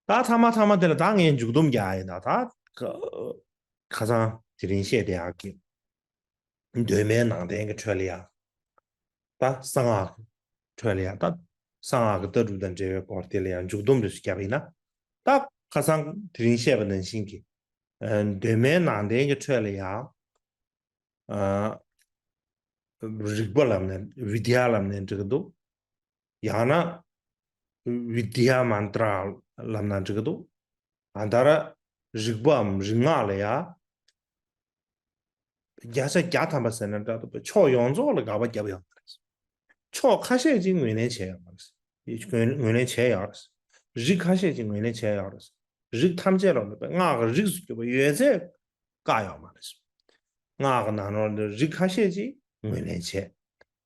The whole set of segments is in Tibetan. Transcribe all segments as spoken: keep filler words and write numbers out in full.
ད་ཐ་མ་ཐ་མ་དེ་ལ་ད་ངས་མཇུག་སྡོམ་རྒྱག་ཡིན། ད་ད་ཁ་ཁ་སང་དེ་རིང་བཤད་བསྡད་ཡག་གི་གདོད་མའི་ནང་བསྟན་གྱི་ཁྲོད་ལ་ཡ། ད་གསང་སྔགས་ཀྱི་ཁྲོད་ལ་ཡ། ད་གསང་སྔགས་ཀྱི་ལྟ་གྲུབ་དང་འབྲེལ་བའི་སྐོར་དེ་ལ་ཡ་མཇུག་སྡོམ་རེ་ཞིག་བརྒྱབ་པ་ཡིན་ན། ད་ཁ་སང་དེ་རིང་བཤད་པ་ནང་བཞིན་གྱི་གདོད་མའི་ནང་བསྟན་གྱི་ཁྲོད་ལ་ཡ། རིག་པ་ལབ་ནས་བི་དི་ཡ་ལབ་ནས་འགྲིག་གི་འདུག། ཡང་ན་བི་དི་ཡ་མན་ཏྲ་ལབ་ན་འགྲིག་གི་འདུག། ཨ་ད་ར་རིག་པའམ་རིག་སྔགས་ལ་ཡ། བརྒྱ་ཆ་བརྒྱ་ཐམ་པ་ཟེར་ན་འདྲ་འདུག་པ། ཕྱོགས་ཡོངས་རྫོགས་ལ་དགག་པ་བརྒྱབ་ཡོང་གི་རེད། ཕྱོགས་ཁ་ཤས་ཅིག་ངོས་ལེན་བྱས་ཡོང་གི་རེད། ངོས་ངོས་ལེན་བྱས་ཡོད་རེད། རིགས་ཁ་ཤས་ཅིག་ངོས་ལེན་བྱས་ཡོད་རེད། རིགས་ཐམས་ཅད་ལ་སྔགས་ཀྱི་རིགས་སུ་གྱུར་པ་ཡོད་ཚད་བཀག་ཡོད་མ་རེད། སྔགས་ཀྱི་ནང་ལོགས་ལ་རིགས་ཁ་ཤས་ཅིག་ངོས་ལེན་བྱས།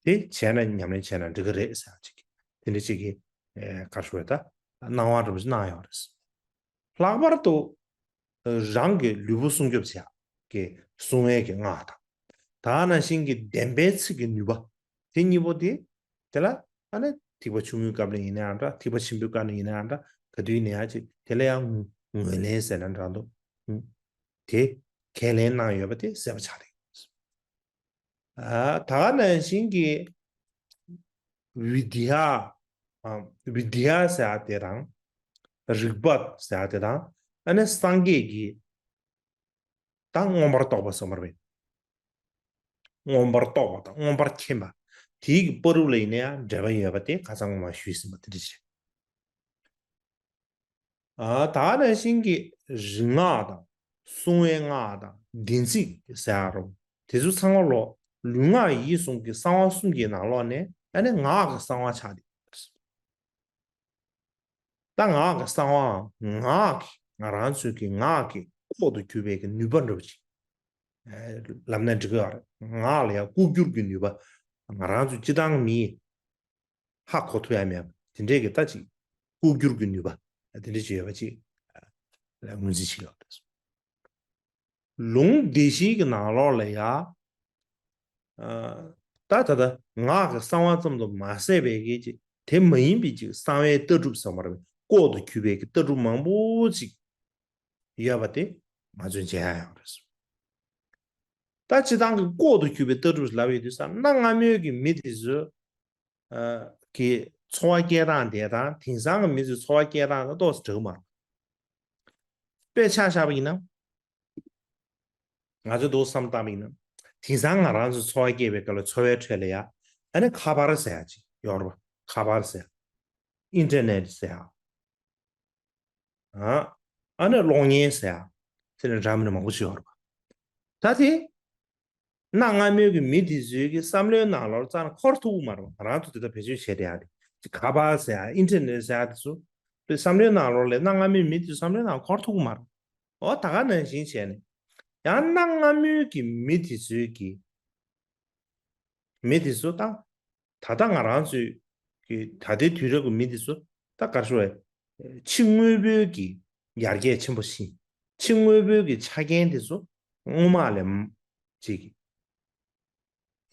དེ་བྱས་ན་ཉམས་ལེན་བྱས་ན་འགྲིག་གི་རེད་ཟེར་ཡག་ཅིག་དེ་འདྲ་ཅིག་གི་ཨེ་ག་རེ་ཞུ་དགོས་རེད། ད་གནང་བ་འདྲ་པོ་ཅིག་གནང་ཡོད་རེད། ལྷག་པར་དུ་རང་གི་ལུས་པོ་སྲུང་སྐྱོབ་བྱེད་ཡག་གི་སྲུང་བའི་གི་སྔགས་དང་། ད་ནང་བཞིན་གྱི་བདེན་པའི་ཚིག་གི་ནུས་པ། དེ་གཉིས་པོ་དེ་དེ་ལ་ཨ་ནི་ཐེག་པ་ཆུང་ངུའི་སྐབས་ལ་ཡིན་ནའང་འདྲ། ཐེག་པ་ཆེན་པོའི་སྐབས་ལ་ཡིན་ནའང་འདྲ། ག་དུས་ཡིན་ནའང་ཅིག་དེ་ལ་ཡང་ངོས་ལེན་ཟེར་ན་འདྲ་འདུག། དེ་ཁས་ལེན་གནང་ཡོད་པ་དེ་གསལ་པོ་ཆགས་ཀྱི་ཡོད། ཨ་ད་ག་ནང་བཞིན་གྱི་བི་དི་ཡ། ཨ་བི་དི་ཡ་ཟེར་ཡག་དེ་དང་། རིག་པ་ཟེར་ཡག་དེ་དང་། ཨ་ནི་སངས་རྒྱས་ཀྱི་ད་མངོན་པར་རྟོགས་པ་ཟེར་བ་རེད། མངོན་པར་རྟོགས་པ་དང་མངོན་པར་མཁྱེན་པ། དེའི་གི་བར་དུ་ལ་ཡིན་ན་ཡང་འབྲེལ་བ་ཡོད་པ་དེ་ཁ་སང་ངོ་མ་ཞུས་ཟིན་པ་དེ་འདྲ་ཞིག། ཨ་ད་ག་ནང་བཞིན་གྱི་རིག་སྔགས་དང་སྲུང་བའི་སྔགས་དང་བདེན་ཚིག་ཟེར་ཡག་རུང་། དེ་ཚོ་ཚང་མ་ལོ་ལུས་ངག་ཡིད་གསུམ་གྱི་གསང་བ་གསུམ་གྱི་ནང་ལོགས་ནས་ཨ་ནི་ངག་གི་གསང་བ་ཆགས་ཏེ། ད་ངག་གི་གསང་བའམ་ངག་གི་ང་རང་ཚོའི་གི་ངག་གི་ལྐོག་ཏུ་གྱུར་པའི་གི་ནུས་པ་འདྲ་པོ་ཅིག་ལབ་ན་འགྲིག་གི་ཡོད་རེད། ངག་ལ་ཡང་ལྐོག་གྱུར་གྱི་ནུས་པ། ང་རང་ཚོ་སྤྱིར་བཏང་མིས་ཧ་གོ་ཐུབ་ཡ་མེད་པ་དེ་འདྲས་ཀྱི་ད་ཅིག་ལྐོག་གྱུར་གྱི་ནུས་པ་དེ་འདྲས་ཅིག་ཡོད་པ་ཅིག་ལ་ངོས་འཛིན་བྱེད་ཀྱི་ཡོད་རེད། ལུང་སྡེ་བཞིའི་གི་ནང་ལོགས་ལ་ཡ། ཨ་ད་ད་ལྟ་ངག་གི་གསང་བ་ཙམ་དུ་མ་ཟད་པའི་གི་ཅིག་དེ་མ་ཡིན་པའི་ཅིག་གསང་བའི་ལྟ་གྲུབ་ཟེར་བ་རེད། ལྐོག་ཏུ་གྱུར་པའི་གི་ལྟ་གྲུབ་མང་པོ་ཅིག་ཡོད་པ་དེ་ང་ཚོས་མཇལ་ཡ་ཡོད་རེད། ད་སྤྱིར་བཏང་གི་ལྐོག་ཏུ་གྱུར་པའི་ལྟ་གྲུབ་ལབ་ཡོང་དུས་ཙམ་གནའ་སྔ་མོའི་གི་མི་དེ་ཚོ་ཨ་གི་འཚོ་བ་སྐྱེལ་སྟངས་དེ་དང་དེང་སང་གི་མི་ཚོའི་འཚོ་བ་སྐྱེལ་སྟངས་དང་ཏོག་ཙམ་འདྲ་གི་མ་རེད། དཔེ་ཆ་བཞག་པ་ཡིན་ན། ང་ཚོས་འདུག་བསམ་བཏང་བ་ཡིན་ན། དེང་སང་ང་རང་ཚོ་འཚོ་བ་སྐྱེལ་བའི་སྐབས་ལ་འཚོ་བའི་ཁྲོད་ལ་ཡ། ཨ་ནི་ཁ་པར་ཟེར་ཡ་ཅིག་ཡོད་རེད་པ། ཁ་པར་ཟེར་ཡ། ཨིན་ཊར་ནེཊ་ཟེར་ཡ། ཨ་ཨ་ནི་གློག་བརྙན་ཟེར་ཡ། དེ་ནས་འདྲ་མི་འདྲ་མང་པོ་ཅིག་ཡོད་རེད་པ། ད་དེ། གནའ་སྔ་མོའི་གི་མི་དེ་ཚོའི་གི་བསམ་བློའི་ནང་ལོགས་རྩ་ནས་འཁོར་ཐུབ་ཀྱི་མ་རེད་པ། ང་རང་ཚོ་དེ་ལྟར་བེད་སྤྱོད་བྱས་བསྡད་ཡ་དེ། ཁ་པར་ཟེར་ཡ། ཨིན་ཊར་ནེཊ་ཟེར་ཡ་དེ་ཚོ། དེ་བསམ་བློའི་ནང་ལོགས་ལ་གནའ་སྔ་མོའི་མི་དེ་ཚོའི་བསམ་བློའི་ནང་འཁོར་ཐུབ་ཀྱི་མ་རེད། འོ་ད་ག་ནང་བཞིན་བྱས་ནས། ཡང་གནའ་སྔ་མོའི་གི་མི་དེ་ཚོའི་གི་མི་དེ་ཚོ་ད། ད་ལྟ་ང་རང་ཚོའི་གི་ད་ལྟའི་དུས་རབས་ཀྱི་མི་དེ་ཚོ་ད་ག་རེ་ཞུ་དགོས་རེད། ཕྱི་དངོས་པོའི་གི་ཡར་རྒྱས་ཆེན་པོ་ཕྱིན། ཕྱི་དངོས་པོའི་གི་ཆ་རྐྱེན་དེ་ཚོ་སྔོན་མ་ལས་ཅིག་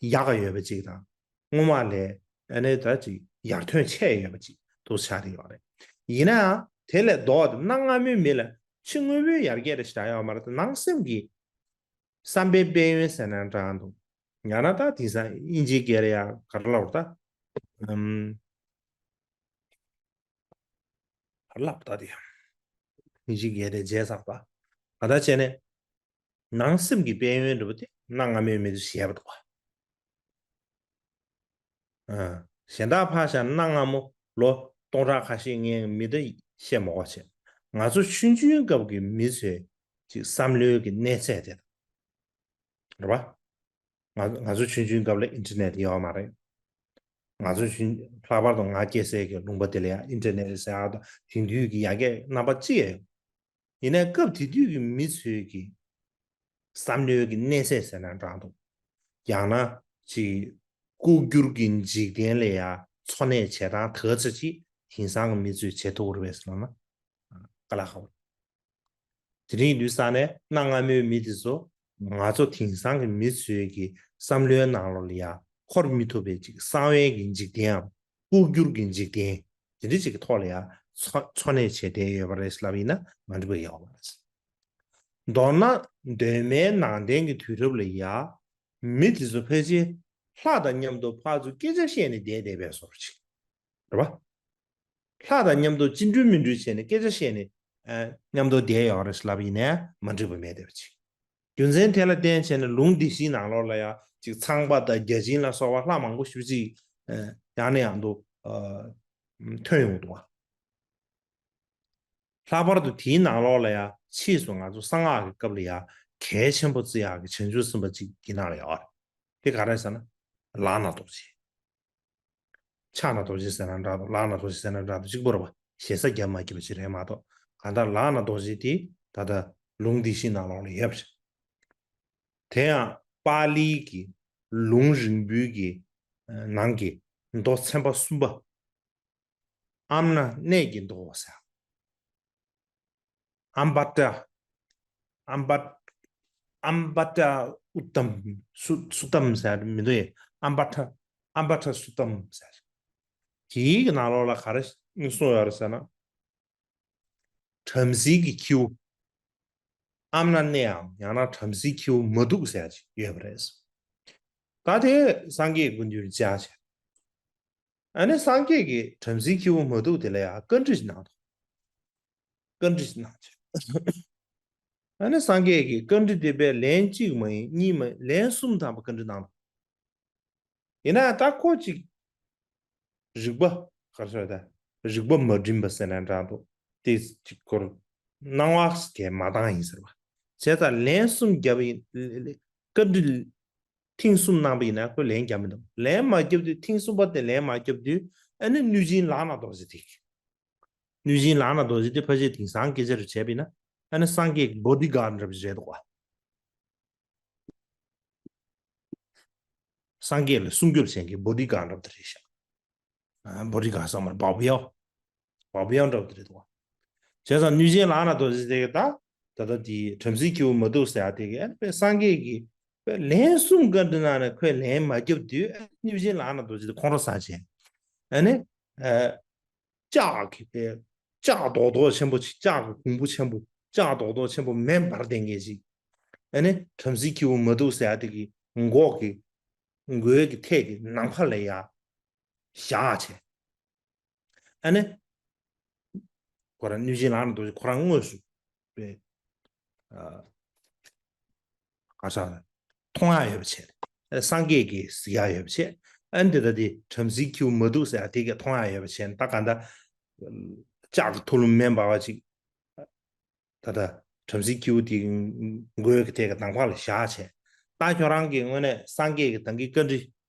ཡག་ག་ཡོད་པ་ཅིག་དང་། སྔོན་མ་ལས་ཨ་ནི་ད་ཅིག་ཡར་ཐོན་ཆེ་ཡོད་པ་ཅིག་འདུག་ཆགས་ཀྱི་ཡོད་རེད། ཡིན་ནའང་དེ་ལས་ལྡོག་སྟེ་གནའ་སྔ་མོའི་མི་ལ་ཕྱི་དངོས་པོའི་ཡར་རྒྱས་རེ་ཞིག་རག་ཡོད་མ་རེད་དེ། ནང་སེམས་ཀྱི་བསམ་པའི་དཔལ་ཡོན་ཟེར་ན་འདྲ་འདུག། ཡང་ན་ད་དེང་སང་དབྱིན་ཇིའི་སྐད་ལ་ཡ་ག་རེ་ལབ་དགོས་རེད་ད། ཨམ། ག་རེ་ལབ་དགོས་རེད་ད་དེ། དབྱིན་ཇིའི་སྐད་དེ་བརྗེད་ཚར་བ། ག་ད་བྱས་ནས། ནང་སེམས་ཀྱི་དཔལ་ཡོན་འདྲ་པོ་དེ་གནའ་སྔ་མོའི་མི་ཚོས་བཞེས་པ་འདུག་པ། ཨ། གཞན་དག་ཕར་བཞག་གནའ་སྔ་མོ་ལོ་སྟོང་ཕྲག་ཁ་ཤས་སྔོན་མི་དེ་བཤད་མ་དགོས་བྱས། ང་ཚོ་ཆུང་ཆུང་སྐབས་ཀྱི་མི་ཚོའི་ཅིག་བསམ་བློའི་གི་གནས་ཚད་དེ་དང་། རེད་པ། ང་ང་ཚོ་ཆུང་ཆུང་སྐབས་ལ་ཨིན་ཊར་ནེཊ་ཡོད་མ་རེད། ང་ཚོ་ཆུང་ལྷག་པར་དུ་ང་སྐྱེས་སའི་གི་ལུང་པ་དེ་ལ་ཡང་ཨིན་ཊར་ནེཊ་ཟེར་ཡག་དང་དེང་དུས་ཀྱི་ཡར་རྒྱས་རྣམ་པ་གཅིག་ཡང་ཡོད། ཡིན་ནའི་སྐབས་དེ་དུས་ཀྱི་མི་ཚོའི་གི་བསམ་བློའི་གི་གནས་ཚད་ཟེར་ན་འདྲ་འདུག། ཡང་ན་ཅིག་ལྐོག་གྱུར་གྱི་འཇིག་རྟེན་ལ་ཡ་འཚོ་གནས་བྱེད་སྟངས་དག་ཚོད་ཅིག་དེང་སང་གི་མི་ཚོས་བྱེད་ཐུབ་ཀྱི་རེད་པས་ཟེར་ན་དཀའ་ལས་ཁག་པོ་རེད། དེ་རིང་དུས་ས་ནས་གནའ་སྔ་མོའི་མི་དེ་ཚོ་ང་ཚོ་དེང་སང་གི་མི་ཚོའི་གི་བསམ་བློའི་ནང་ལོགས་ལ་ཡ་འཁོར་མི་ཐུབ་པའི་ཅིག་གསང་བའི་གི་འཇིག་རྟེན་འམ་ལྐོག་གྱུར་གྱི་འཇིག་རྟེན། དེ་འདྲ་ཅིག་གི་ཐོག་ལ་ཡ་འཚོ་འཚོ་གནས་བྱས་བསྡད་ཡོད་པ་རེད་ལབ་ཡིན་ན་མ་འགྲིག་པ་ཡོད་མ་རེད། མདོར་ན་གདོད་མའི་ནང་བསྟན་གྱི་དུས་རབས་ལ་ཡ་མི་དེ་ཚོ་ཕལ་ཆེར་ལྷ་དང་མཉམ་དུ་ཕར་ཚུར་སྐད་ཆ་བཤད་ནས་བསྡད་བསྡད་པའི་བཟོ་འདྲ་ཅིག་རེད་པ། ལྷ་དང་མཉམ་དུ་ཅི་འགྲུལ་མི་འགྲུལ་བྱས་ནས་སྐད་ཆ་བཤད་ནས་ཨ་མཉམ་དུ་བསྡད་ཡོད་རེད་ལབ་ཡིན་ནའི་མ་འགྲིག་པ་མེད་བསྡད་པ་ཅིག་རྒྱུ་མཚན་དེ་ལ་བརྟེན་བྱས་ནས་ལུང་འདི་བཞིའི་ནང་ལོགས་ལ་ཡང་ཅིག་ཚངས་པ་དང་བརྒྱ་བྱིན་ལ་སོགས་པ་ལྷ་མང་པོ་ཞེ་པོ་ཅིག་ཨ་ཡང་ནས་ཡང་དུ་ཨ་ཐོན་ཡོང་འདུག་བ། ལྷག་པར་དུ་དེའི་ནང་ལོགས་ལ་ཡང་ཕྱིས་སུ་ང་ཚོ་གསང་སྔགས་ཀྱི་སྐབས་ལ་ཡང་གལ་ཆེན་པོ་བརྩི་ཡག་གི་བྱང་ཆུབ་སེམས་དཔའ་ཅིག་གི་ནང་ལ་ཡོད་རེད། དེ་ག་རེ་ཟེར་ན་ལག་ན་རྡོ་རྗེ། ཕྱག་ན་རྡོ་རྗེ་ཟེར་ན་འདྲ་འདུག་ལག་ན་རྡོ་རྗེ་ཟེར་ན་འདྲ་འདུག་གཅིག་པ་རེད་པ། ཞེ་ས་རྒྱབ་མ་བརྒྱབ་པ་ཅིག་རེད་མ་གཏོགས་གང་ལྟར་ལག་ན་རྡོ་རྗེ་དེ་ད་ལྟ་ལུང་འདི་བཞིའི་ནང་ལོགས་ལ་ཡོད་པ་རེད། དེ་ཡང་པཱ་ལིའི་གི་ལུང་རིང་པོའི་གི་ནང་གི་མདོ་ཚན་པ་གསུམ་པ། ཨམ་ན་གནས་ཀྱི་མདོ་ཟེར། ཨམ་བ་ཏྲ། ཨམ་བ་ཨམ་བ་ཏྲ་ཨུ་ཏམ་སུ་སུ་ཏམ་ཟེར་མི་འདུག་ཡེ། ཨམ་བ་ཏྲ་ཨམ་བ་ཏྲ་སུ་ཏམ་ཟེར། དེའི་གི་ནང་ལོགས་ལ་ག་རེ་གསུངས་ཡོད་རེད་ཟེར་ན། བྲམ་ཟེའི་གི་ཁྱེའུ། ཨམ་ན་གནས་འམ་ཡང་ན་བྲམ་ཟེའི་ཁྱེའུ་མ་འདུག་ཟེར་ཅིག་ཡོད་པ་རེད། ད་དེ་སངས་རྒྱས་ཀྱི་སྐུ་མདུན་ལ་བཅར་བྱས། ཨ་ནི་སངས་རྒྱས་ཀྱིས་བྲམ་ཟེའི་ཁྱེའུ་མ་འདུག་དེ་ལ་ཡང་བཀའ་འདྲི་གནང་དང་། བཀའ་འདྲི་གནང་བྱས། ཨ་ནི་སངས་རྒྱས་ཀྱིས་བཀའ་འདྲི་དེ་པས་ལན་གཅིག་མ་ཡིན་གཉིས་མ་ཡིན་ལན་གསུམ་ཐམ་པ་བཀའ་འདྲི་གནང་དང་། ཡིན་ན་ད་ཁོ་ཅིག་རིག་པ་ག་རེ་ཟེར་ད་རིག་པ་མ་བསྒྲིམས་པ་ཟེར་ན་འདྲ་འདུག་དེ་ཅིག་སྐོར་སྣང་བ་གས་མ་བཏང་ཡིན་ཟེར་བ། བྱས་ཙང་ལན་གསུམ་བརྒྱབ་ཡིན་བཀའ་འདྲི། ཐེངས་གསུམ་གནང་པ་ཡིན་ན་ཁོས་ལན་བརྒྱབ་མི་འདུག་ལན་མ་བརྒྱབ་དུས་ཐེངས་གསུམ་པ་དེ་ལན་མ་བརྒྱབ་དུས་ཨ་ནི་གནོད་སྦྱིན་ལག་ན་རྡོ་རྗེ་དེ། གནོད་སྦྱིན་ལག་ན་རྡོ་རྗེ་དེ་ཕལ་ཆེར་དེང་སང་སྐད་ཆ་རུ་བྱས་པ་ཡིན་ན་ཨ་ནི་སངས་རྒྱས་ཀྱི་བོ་ཌི་གཱཌ་འདྲ་པོ་ཞིག་རེད་འདུག་བ། སངས་རྒྱས་ལ་སྲུང་སྐྱོབ་བྱེད་མཁན་བོ་ཌི་གཱཌ་འདྲ་པོ་དེ་རེད་ཤག་བོ་ཌི་གཱཌ་ཟེར་མ་རེད་བའོ་བའོ་འདྲ་པོ་དེ་རེད་འདུག་བ། བྱས་ཙང་གནོད་སྦྱིན་ལག་ན་རྡོ་རྗེ་དེ་ག་ད་ད་ལྟ་དེ་བྲམ་ཟེའི་ཁྱེའུ་མ་འདུག་ཟེར་ཡ་དེ་ག་ཨ་ནི་སངས་རྒྱས་ཀྱིས་ལན་གསུམ་བཀའ་འདྲི་གནང་ནས་ཁོས་ལན་མ་བརྒྱབ་དུས་ཨ་ནི་གནོད་སྦྱིན་ལག་ན་རྡོ་རྗེ་དེ་ཁོང་ཁྲོ་ཟ་བྱས། ཨ་ནི་ཨ། ལྕགས་ཀྱི་པའི་ལྕགས་རྡོག་རྡོག་ཆེན་པོ་ཅིག་ལྕགས་ཀྱི་གོང་བུ་ཆེན་པོ་ལྕགས་རྡོག་རྡོག་ཆེན་པོ་མེ་འབར་ལྡན་མཁན་ཅིག་ཨ་ནི་བྲམ་ཟེའི་ཁྱེའུ་མ་འདུག་ཟེར་ཡ་དེ་གི་མགོ་གི་མགོའི་གི་ཐད་ཀྱི་ནམ་མཁའ་ལ་ཡ་བཞག་བྱས། ཨ་ནི་ཁོ་རང་གནོད་སྦྱིན་ལག་ན་རྡོ་རྗེ་ཁོ་རང་དངོས་སུ་པའི་ཨ། ག་ས་མཐོང་ཡག་ཡོད་པ་བྱས། སངས་རྒྱས་ཀྱིས་གཟིགས་ཡག་ཡོད་པ་བྱས། ཨ་ནི་དེ་ལྟ་དེ་བྲམ་ཟེའི་ཁྱེའུ་མ་འདུག་ཟེར་ཡག་དེ་གས་མཐོང་ཡག་ཡོད་པ་བྱས་ད་ག་འདྲ་ལྕགས་ཀྱི་ཐུ་ལུམ་མེ་འབར་བ་ཅིག་ད་ལྟ་བྲམ་ཟེའི་ཁྱེའུ་དེའི་མགོའི་གི་ཐད་ཀྱི་ནམ་མཁའ་ལ་བཞག་བྱས། ད་ཁྱོད་རང་གིས་དངོས་གནས་སངས་རྒྱས་ཀྱིས་ད་གིན་བཀའ་འདྲི་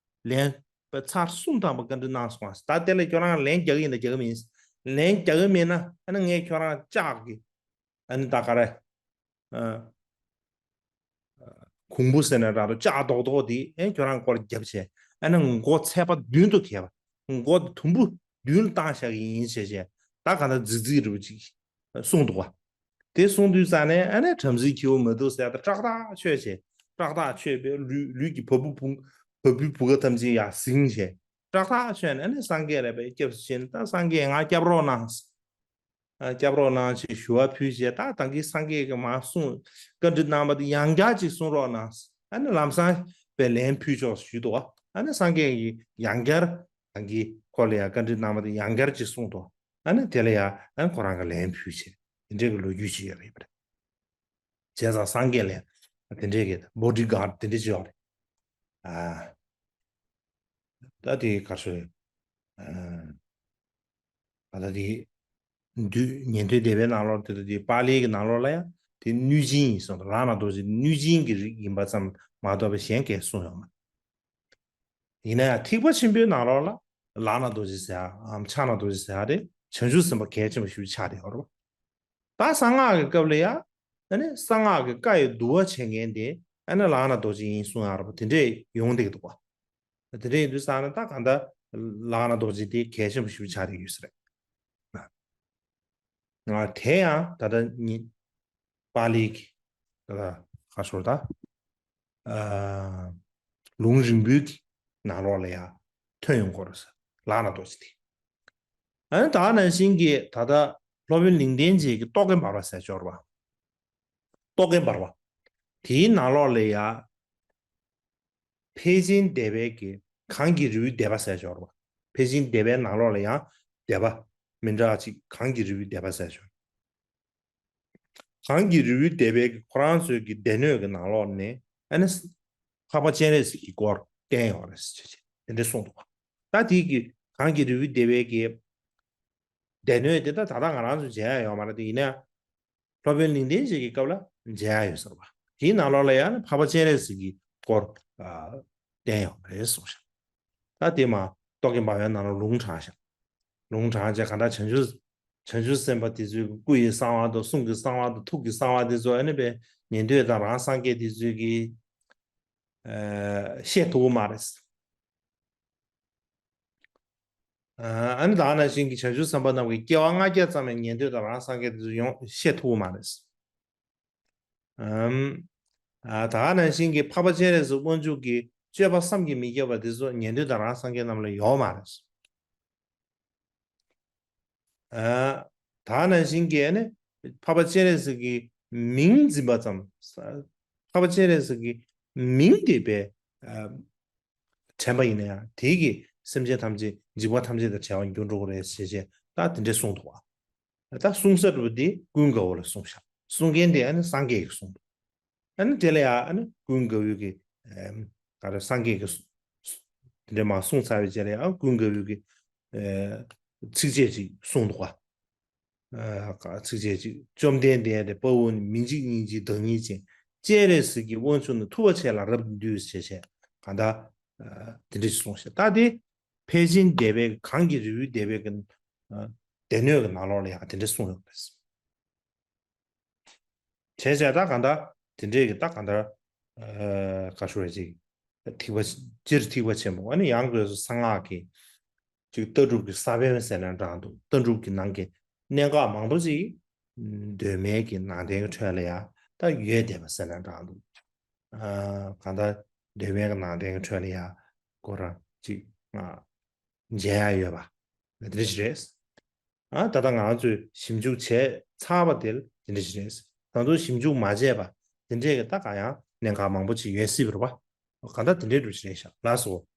ལན་པ་ཚར་གསུམ་ཐམ་པ་བཀའ་འདྲི་གནང་སོང་ཨ། ད་དེ་ལ་ཁྱོད་རང་ལན་རྒྱག་གི་ཡིན་ད་རྒྱག་གི་མིན། ལན་རྒྱག་གི་མིན་ན་ཨ་ནི་ངས་ཁྱོད་རང་ལྕགས་ཀྱི་ཨ་ནི་ད་ག་རེ། ཨ། གོང་བུ་ཟེར་ན་ར་རོ་ལྕགས་རྡོག་རྡོག་དེ་ཨེ་ཁྱོད་རང་སྐོར་རྒྱབ་བྱས་ཨ་ནི་མགོ་ཚད་པ་མདུན་དུ་གས་པ་མགོ་དེ་དུམ་བུ་མདུན་ལ་བཏང་བཞག་གི་ཡིན་བྱས་བྱས་ད་ག་ད་རྫིག་རྫིག་རུ་ཅིག་གསུངས་འདུག་བ། དེ་གསུངས་དུས་ཙང་ནས་ཨ་ནི་བྲམ་ཟེའི་ཁྱེའུ་མ་འདུག་ཟེར་ད་ཏྲག་ཏག་ཆོད་བྱས་ཏྲག་ཏག་ཆོད་པས་ལུས་ལུས་ཀྱི་བ་སྤུ་བུ་བ་སྤུའི་བུ་ག་ཐམས་ཅད་ཡར་ཟིང་བྱས་ཏྲག་ཏག་ཆོད་ནས་ཨ་ནི་སངས་རྒྱས་ལ་པའི་སྐྱབས་སུ་མཆི་ད་སངས་རྒྱས་ང་སྐྱབས་རོགས་གནང་། སྐྱབས་རོགས་གནང་ཞེས་ཞུ་བ་ཕུལ་བྱས་ད་ད་གིན་སངས་རྒྱས་ཀྱིས་མར་གསུངས་བཀའ་འདྲི་གནང་བ་དེ་ཡང་བསྐྱར་ཅིག་གསུང་རོགས་གནང་། ཨ་ནི་ལམ་སང་པའི་ལན་ཕུལ་ཆོག་ཞུས་འདུག་ཨ་ནི་སངས་རྒྱས་ཀྱིས་ཡང་བསྐྱར་ད་གིན་ཁོ་ལ་ཡང་བཀའ་འདྲི་གནང་བ་དེ་ཡང་བསྐྱར་ཅིག་གསུངས་འདུག་ཨ་ནི་དེ་ལ་ཡང་ཨ་ནི་ཁོ་རང་གིས་ལན་ཕུལ་བྱས་དེ་འདྲའི་གི་ལོ་རྒྱུས་ཅིག་ཡོད་རེད་པ། བྱས་ཙང་སངས་རྒྱས་ལ་དེ་འདྲའི་གི་བོ་ཌི་གཱཌ་དེ་འདྲ་ཅིག་ཡོད་རེད། ཨ། ད་དེ་ག་རེ་ཟེར། ཨ། ད་ལྟ་དེ་དུས་ཉན་ཐོས་སྡེ་པའི་ནང་ལོགས་དེ་ལྟ་དེ་པཱ་ལིའི་གི་ནང་ལོགས་ལ་ཡང་དེ་གནོད་སྦྱིན་ཡིན་གསུངས་འདུག་ལག་ན་རྡོ་རྗེ་གནོད་སྦྱིན་གྱི་རིགས་ཡིན་པ་ཙམ་མ་གཏོགས་པའི་གཞན་གས་གསུངས་ཡོད་མ་རེད། ཡིན་ན་ཡང་ཐེག་པ་ཆེན་པོའི་ནང་ལོགས་ལ་ལག་ན་རྡོ་རྗེ་ཟེར་ཡ་འམ་ཕྱག་ན་རྡོ་རྗེ་ཟེར་ཡ་དེ་བྱང་ཆུབ་སེམས་དཔའ་གལ་ཆེན་པོ་ཞིག་ཆགས་བསྡད་ཡོད་རེད། ད་གསང་སྔགས་ཀྱི་སྐབས་ལ་ཡང་ཨ་ནི་གསང་སྔགས་ཀྱི་བཀའ་ཡི་བསྡུ་བ་བྱེད་མཁན་དེ་ཨ་ནི་ལག་ན་རྡོ་རྗེ་ཡིན་གསུང་ཡག་རེད་པ་དེ་འདྲས་ཡོང་བསྡད་ཀྱི་འདུག་བ། དེ་འདྲས་ཡིན་དུས་ཙང་ནས་ད་གང་ལྟར་ལག་ན་རྡོ་རྗེ་དེ་གལ་ཆེན་པོ་ཞིག་ཆགས་བསྡད་ཡོད་ས་རེད། ང་དེ་ཡང་ད་ལྟ་ཉིད་པཱ་ལིའི་གི་ད་ལྟ་ཁ་ཤོར་ད་ཨ་ལུང་རིང་པོའི་གི་ནང་ལོགས་ལ་ཡང་ཐོན་ཡོང་གི་རེད་ལག་ན་རྡོ་རྗེ་དེ། ཨ་ནི་ད་ག་ནང་བཞིན་གྱི་ད་ལྟ་སློབ་དཔོན་ལིང་བསྟན་འབྱེད་ཀྱི་རྟོག་གེ་འབར་བ་ཟེར་ཅིག་ཡོད་རེད་པ། རྟོག་གེ་འབར་བ། དེའི་ནང་ལོགས་ལ་ཡ། ཕལ་ཆེན་སྡེ་པའི་གི་གངས་ཀྱི་རི་བོའི་སྡེ་པ་ཟེར་ཅིག་ཡོད་རེད་པ། ཕལ་ཆེན་སྡེ་པའི་ནང་ལོགས་ལ་ཡང་སྡེ་པ་མི་འདྲ་ཅིག་གངས་ཀྱི་རི་བོའི་སྡེ་པ་ཟེར་ཅིག་ཡོད་རེད། གངས་ཀྱི་རི་བོའི་སྡེ་པའི་གི་ཁོ་རང་ཚོའི་གི་སྡེ་སྣོད་ཀྱི་ནང་ལོགས་ནས་ཨ་ནི་འཕགས་པ་སྤྱན་རས་གཟིགས་ཀྱི་སྐོར་བསྟན་ཡོད་རེད་ཟེར་ཅིག་དེ་འདྲ་གསུངས་འདུག་པ། ད་དེའི་གི་གངས་ཀྱི་རི་བོའི་སྡེ་པའི་གི་སྡེ་སྣོད་དེ་ད་ད་ལྟ་ང་རང་ཚོ་མཇལ་ཡ་ཡོད་མ་རེད་དེ། ཡིན་ན་ཡང་སློབ་དཔོན་ལིང་བསྟན་འབྱེད་ཀྱི་སྐབས་ལ་མཇལ་ཡ་ཡོད་ཟེར་བ། དེའི་ནང་ལོགས་ལ་ཡང་ནི་འཕགས་པ་སྤྱན་རས་གཟིགས་ཀྱི་སྐོར་བསྟན་ཡོད་རེད་གསུངས་ཤག། ད་དེ་མ་རྟོག་གེ་འབར་བའི་ནང་ལ་ལུང་དྲངས་ཤག། ལུང་དྲངས་བྱས་གང་ལྟར་བྱང་ཆུབ་བྱང་ཆུབ་སེམས་དཔའ་དེ་ཚོའི་སྐུ་ཡི་གསང་བ་དང་གསུང་གི་གསང་བ་དང་ཐུགས་ཀྱི་གསང་བ་དེ་ཚོ་ཨ་ནི་པའི་ཉན་ཐོས་དང་རང་སངས་རྒྱས་དེ་ཚོས་ཀྱིས་ཨ་བཤད་ཐུབ་ཀྱི་མ་རེད། ཨ་ནི་ད་ག་ནང་བཞིན་གྱི་བྱང་ཆུབ་སེམས་དཔའ་རྣམས་ཀྱི་སྐྱེ་བ་ལྔ་བརྒྱ་ཙམ་ཡང་ཉན་ཐོས་དང་རང་སངས་རྒྱས་དེ་ཚོ་ཡོང་བཤད་ཐུབ་ཀྱི་མ་རེད། ཨམ། ཨ་ད་ག་ནང་བཞིན་གྱི་འཕགས་པ་སྤྱན་རས་གཟིགས་དབང་ཕྱུག་གི་སྤྱོད་པ་བསམ་གྱིས་མི་ཁྱབ་པ་དེ་ཚོ་ཉན་ཐོས་དང་རང་སངས་རྒྱས་རྣམས་ལ་ཡོད་མ་རེད། ཨ་ད་ག་ནང་བཞིན་གྱི་ཨ་ནི་འཕགས་པ་སྤྱན་རས་གཟིགས་ཀྱི་མིང་འཛིན་པ་ཙམ། འཕགས་པ་སྤྱན་རས་གཟིགས་ཀྱི་མིང་དེ་པས་ཨ་དྲན་པ་ཡིན་ན་ཡང་དེ་གིས་སེམས་ཅན་ཐམས་ཅད་འཇིགས་པ་ཐམས་ཅད་དང་བྲལ་བར་འགྱུར་འགྲོ་གི་རེད་ཟེར་བྱས་ད་དེ་འདྲས་གསུངས་འདུག་བ། ད་གསུང་ས་གྲུབ་པ་དེ་ཀུན་དགའ་བོ་ལ་གསུངས་ཤག། གསུང་མཁན་དེ་ཨ་ནི་སངས་རྒྱས་ཀྱིས་གསུངས་འདུག། ཨ་ནི་དེ་ལ་ཡང་ཨ་ནི་ཀུན་དགའ་བོའི་གི་ཨམ་ག་རེ་སངས་རྒྱས་ཀྱིས་གསུངས། དེ་འདྲས་མར་གསུངས་ཚར་བའི་རྗེས་ལ་ཡང་ཀུན་དགའ་བོའི་གི་ཨ་ཚིགས་བཅད་ཅིག་གསུངས་འདུག་བ། ཨ་ཚིགས་བཅད་ཅིག། བཅོམ་ལྡན་འདས་དེ་དཔའ་བོ་ནི་མི་འཇིགས་སྙིང་རྗེའི་བདག་ཉིད་ཅན། སྤྱན་རས་གཟིགས་ཀྱི་དབང་ཕྱུག་ནི། ཐུབ་པ་ཆེ་ལ་རབ་ཏུ་འདུད་ཟེར་བྱས་གང་ལྟར་ཨ་དེ་འདྲ་ཞིག་གསུངས་ཤག། ད་དེ་ཕལ་ཆེན་སྡེ་པའི་གངས་ཀྱི་རི་བོའི་སྡེ་པའི་གི་ཨ་སྡེ་སྣོད་ཀྱི་ནང་ལོགས་ལ་ཡང་དེ་འདྲ་གསུངས་ཡོད་པ་རེད། བྱས་བྱས་ད་གང་ལྟར་དེ་འདྲའི་གི་ད་གང་ལྟར་ཨ་ག་ཞུ་རེད་ཅིག། ཐེག་པ་སྤྱིར་ཐེག་པ་ཆེན་པོ། ཨ་ནི་ཡང་སྒོས་སུ་གསང་སྔགས་ཀྱི་ཅིག་ལྟ་གྲུབ་ཀྱི་ས་བོན་ཟེར་ན་འདྲ་འདུག། ལྟ་གྲུབ་ཀྱི་ནང་གི་གནད་འགག་མང་པོ་ཅིག་གདོད་མའི་གི་ནང་བསྟན་གྱི་ཁྲོད་ལ་ཡང་ད་ཡོད་བསྡད་པ་ཟེར་ན་འདྲ་འདུག། ཨ་གང་ལྟར་གདོད་མའི་གི་ནང་བསྟན་གྱི་ཁྲོད་ལ་ཡང་ཁོ་རང་ཅིག་ཨ་མཇལ་ཡ་ཡོད་པ་དེ་འདྲ་ཞིག་རེད། ཨ་ད་ལྟ་ང་ཚོས་ཞིབ་འཇུག་བྱས་ཚར་བ་དེ་དེ་འདྲ་ཞིག་རེད། ད་དུང་ཞིབ་འཇུག་མ་བྱས་པ་དེ་འདྲའི་གི་ད་ག་ཡང་གནད་འགག་མང་པོ་ཅིག་ཡོད་སྲིད་པ་རེད་པ། གང་ལྟར་དེ་འདྲའི་འདྲ་ཞིག་རེད་ཤག། ལགས་སོ།